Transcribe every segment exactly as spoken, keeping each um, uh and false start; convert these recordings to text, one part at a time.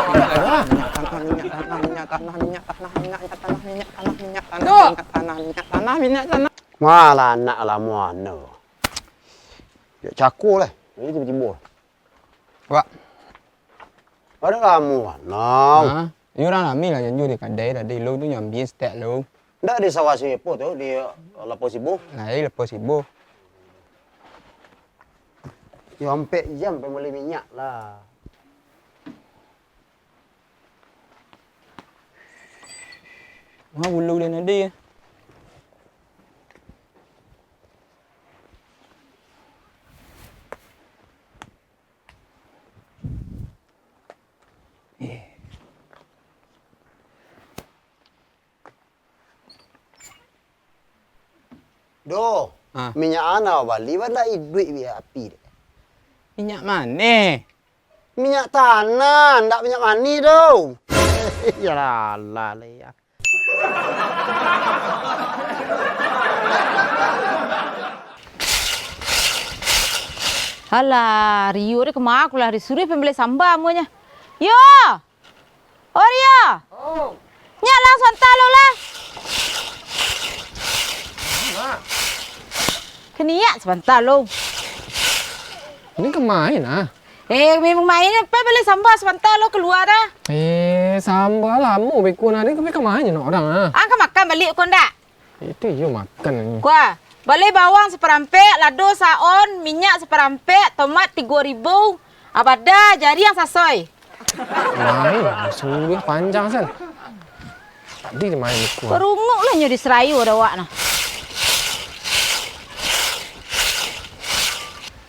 Minyak tanah, minyak tanah, minyak tanah, minyak tanah, minyak tanah, minyak tanah, minyak tanah, minyak tanah, minyak tanah, minyak tanah, minyak tanah. Malah anak lah muano. Cako lah. Ini tibo-tibo. Wak. Ado lah muano. Ha? Iyo urang rami lah janjo di kadai tadi lo tu nyambi stek lo. Ndak di sawah si Epo tu, di Lapo Sibo. Nah, di Lapo Sibo. Yo, ampek jam pai mambali minyak lah. Mah bulu den ado yo. Eh. Doh, ah, minyak a nan bali, baa ndak iduik bia api dek? Minyak maneh. Minyak tanah, ndak minyak manih doh. Yalah, alah, lah, ya. Alah, Rio deh kama kulah disuruah pambali samba amuahnyo. Yo! Oh, Rio! Oh. Nyak lah, sabanta lo lah. Mak. Kaniak sabanta lo. Ini ka main ah. Eh, memang main apa bali samba sabanta lo kalua dah. Eh, samba lamo beko nah, ni kami ka main nak urang ah. Angka makan baliak ko ndak? Itu iyo makan ni. Kuah, bali bawang saparampek, lado saon, minyak saparampek, tomat tigo ribu. Abada, jari yang sasoi. Main, suluah panjang san. Tadi main ikut. Barunguk lah nyo di serayu ada awak nah.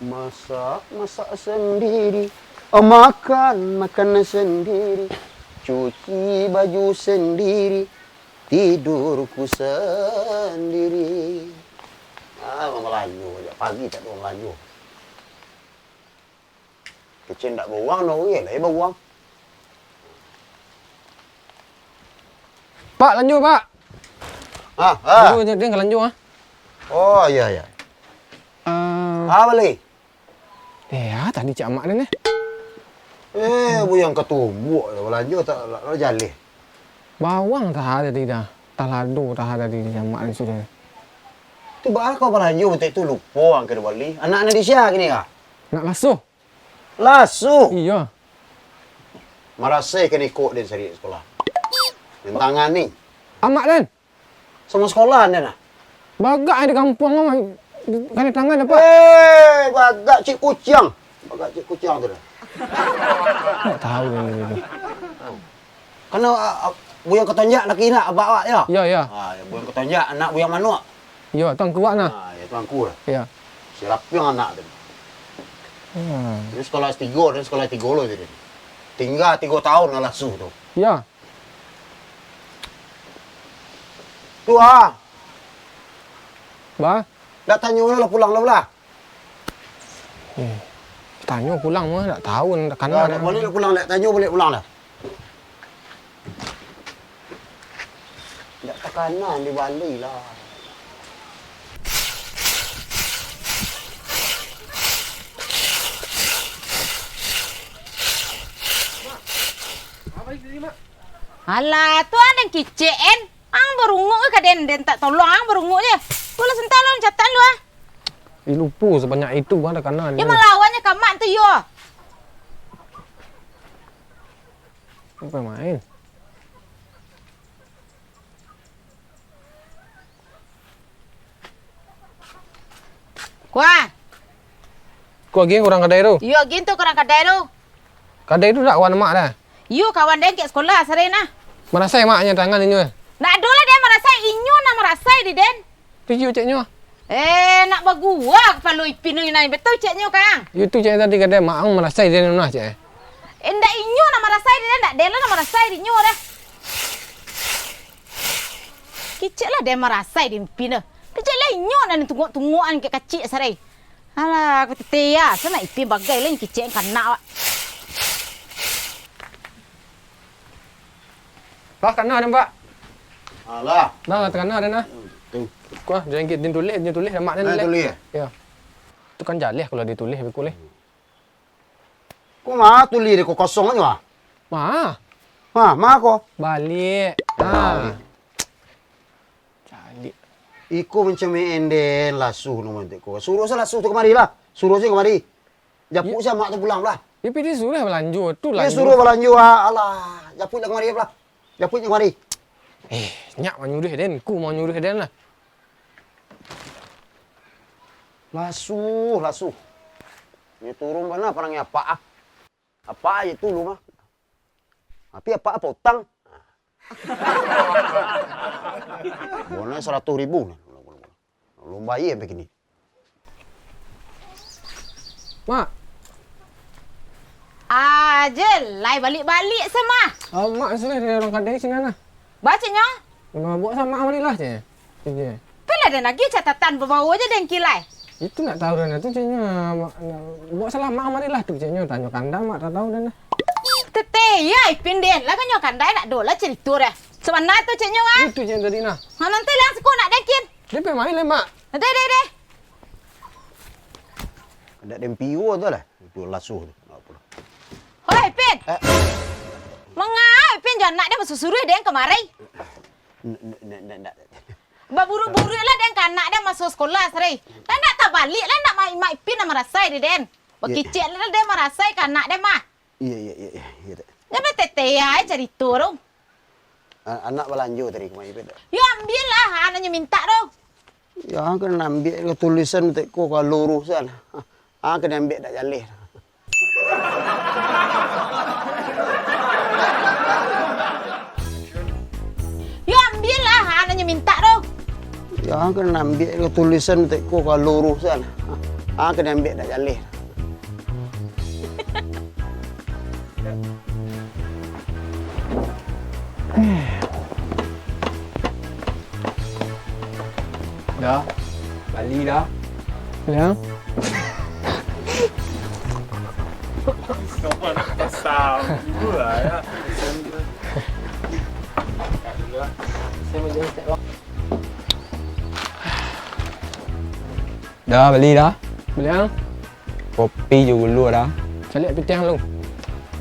Masak, masak sendiri. Oh, makan, makan sendiri. Cuci baju sendiri. Tidurku sendiri. Ah, urang balanjo, jak pagi tak ado urang balanjo. Kecek ndak bawang, no, iyo lah, iyo bawang. Pak, lanjo, Pak. Ah, ah. Lanjo, den ka lanjo, ah. Oh, iyo, iyo. Ah. Ah, bali. Eh, ah, tadi cak amak den, eh. Eh, buyuang katumbuak, balanjo tak, lah, lah jaleh. Bawang taha tadi dah. Tah lado taha tadi, cak amak den sudah. Tu baa kau balanjo bantuak tu, lupo angkek bali. Anak nan di sia kini kah? Nak lasuah. Lasuah? Iyo. Marasai kan ikok den sari sikolah. Nan tangan ni. Amak den? Samo sikola den nah. Bagak di kampuang mah, kanai tangan apak. Eh, bagak cik kuciang. Bagak cik kuciang tu dah. Ndak tahu yang itu. Karano, ah, ah, buyuang katonjak laki nak abak awak yo? Yo, yo. Ah, yo, buyuang katonjak anak buyuang manuak. Yo, tuangku awak nah. Ah, yo, tuangku lah. Yo. Si Rapiang anak tu. Hmm. Dia sekolah S tiga, dia sekolah S tiga lo tadi. Tingga tigo tahun lah lasuah tu. Yo. Tu ah. Ba? Ndak tanyo lah pulang lah, lah. Eh, tanyo pulang mah, ndak tahu, ndak kanai. Lah, ndak boleh lah pulang, ndak tanyo boleh pulang lah. Ndak takana di Bali lah. Alah, tu aden kicek en. Ang barunguk ka den, den tak tolong, ang barunguk je. Pulang santa lo, catak lo ah. Ih, lupo sabanyak itu, bah, dah kanai. Yo, malawan je ka mak tu yo. Apo main? Kuah. Kuah gin kurang kadai tu? Iyo, gin tu kurang kadai tu. Kadai tu dak kawan mak dah? Iyo, kawan den kek sekolah, sare nah. Marasai maknyo tangan inyo? Ndak ado lah den marasai, inyo nan marasai di den. Tu iyo ceknyo. Eh, nak bagua kapalo ipin tu inai. Betul ceknyo, Kang? Iyo tu ceknyo tadi kadai mak ang marasai di den nah, cek. Eh, ndak inyo nan marasai di den, ndak den lah nan marasai di inyo dah. Kicek lah den marasai di ipin tu. Kicek lah inyo nan tunguak-tunguakan kek kacik sarai. Alah, aku tete ya, sanak ipin bagai lah kicek kanak awak. Bah, kanai den, Pak. Alah. Bah, kanai den nah. Tu. Kuah, duo ringgit din tulih, din tulih, lamak den. Ah, tulih. Tulih, ya? Ya. Tu kan jaleh kalau ditulih, beko leh. Ko ma tulih dek ko kosong ajo ah? Ma? Ha, ma ko? Baliak. Ha. Caliak. Iko mancameh enden lasuh no mantik ko. Suruah se lasuh tu kamari lah. Suruah se kamari. Japuik se amak tu pulang lah. Yo, pi disuruah balanjo tu lah. Yo, suruah balanjo ah. Alah, japuik lah kamari lah. Japuik kamari. Eh, nyak manyuruah den, ku manyuruah den lah. Lasuh, lasuh. Nyo turun bana parangai apak ah. Apak aja tu lu mah. Tapi apak apa utang? Bonai saratuih ribu. Lomba iye begini. Mak. Ah, je, lai baliak-baliak se, Mah. Ah, Mak, sudah dari urang kadai sinan lah. Ba, ceknyo? Mabok samo Mak baliak lah, cek. Cek. Pai lah den agiah catatan, babawo se den kilai. Itu ndak tahu den tu, ceknyo. Mak, nak, bok salam Mak baliak lah tu, ceknyo. Tanyo kandang, Mak tak tahu den lah. Teteh, yo, Ipin den. Lah kanyo kandai nak do lah carito dah. Sabana tu, ceknyo, ah. Itu, cek, tadi nah. Ha, nanti lah siko nak den kin. Dia pai main lah, Mak. Deh, deh, deh. Ndak den pio tu lah. Itu lasuh tu. Apo lah. Hoi, Pin. Eh. Mangaa Pin jo anak den basuruah-suruah den kamari? N-, n-, n-, n-, ndak. Baburuak-buruak lah den ka anak den masuak sakolah, sari. Lah ndak tabaliak lah, ndak ma-, Mak Ipin lah marasai di den. Bakicik lah den marasai ka anak den mah. Iyo, iyo, iyo, iyo, iyo, Tek. Jan bateteh ai carito tu. A-, anak balanjo tadi ka Mak Ipin, Tek. Yo, ambiak lah, ha, nan nyo mintak tu. Yo, kan ambiak ka tulisan tek ko ka lurusan. Ha, kan ambiak dak jaleh. Yo, ambiak lah, ha, nan nyo mintak tu. Yo, kan ambiak ka tulisan tek ko ka lurusan. Ha, kan ambiak dak jaleh. Dah, bali dah. Ya. Sopan pasal dulu lah ya. Dah, bali dah. Bali ang? Kopi jo gulo dah. Caliak pitih ang lu.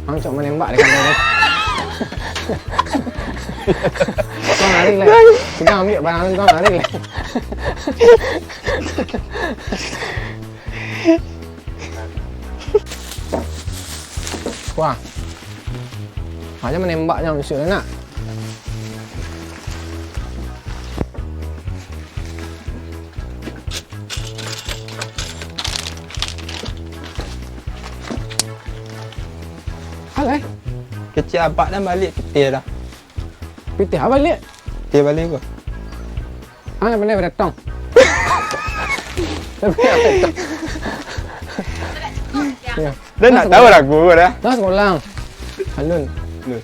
Ang cok manembak dek kami tu. Kau lari lah. Sudah ambiak barang tu, kau lari lah. Wah. Hanya manembak jan bisuak nak. Alai. Kecek abak dah baliak pitih dah. Pitih apo baliak? Pitih baliak ko. Ah, pandai badatang. Ya. Dah nak tahu lagu ko dah. Dah sekolah. Alun. Alun.